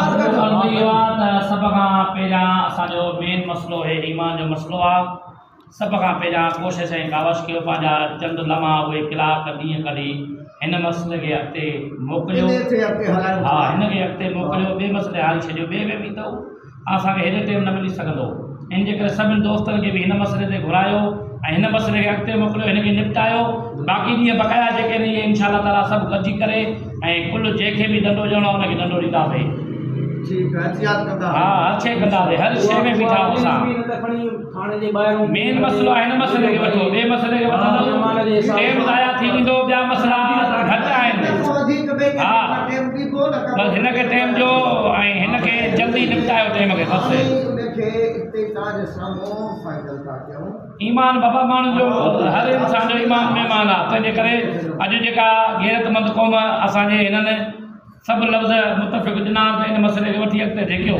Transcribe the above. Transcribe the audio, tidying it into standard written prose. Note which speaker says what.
Speaker 1: عرض اهو آ ته سڀ کان پهريان اسان جو مين مسئلو هي ايمان جو مسئلو آ سڀ کان پهريان ڪوشش ۽ ڪاوش ڪيو پنهنجا چند لمحا اهي ڪلاڪ ڏينهن ڪڍي هن مسئلي کي اڳتي موڪليو ها هن کي اڳتي موڪليو ٻئي مسئلي هاري ڇڏيو ٻئي ۾ به ته اسان کي هيڏي ٽيم نه ملي سگهندو ان جي ڪري سڀني دوستن کي به هن مسئلي تي گهرايو ۽ هن مسئلي کي اڳتي موڪليو هن کي نپٽايو باقي ڏينهن بقايا جيڪي آهن اهي انشاء الله تعالي سڀ گڏجي ڪري ۽ ڪل جنهن کي به ڏنڊو ڏيڻو آهي ان کي ڏنڊو ڏينداسين ها هر شيء ڪنداسين هر شيء ۾ بيٺا آهيون اسان مين مسئلو آهي هن مسئلي کي وٺو ٻئي مسئلي کي وٺندو ٽيم ضايع ٿي ويندو ٻيا مسئلا گهٽ آهن ها بس هن کي ٽيم ڏيو ۽ هن کي جلدي نپٽايو ٽيم کي بس. ايمان بابا ماڻهن جو هر انسان جو ايمان مهمان آ تنهنجي ڪري اڄ جيڪا غيرت مند قوم اسان جي هنن سڀ لفظ متفق ڏنا ته ان مسئلي کي وٺي اڳتي ڌيڪيو.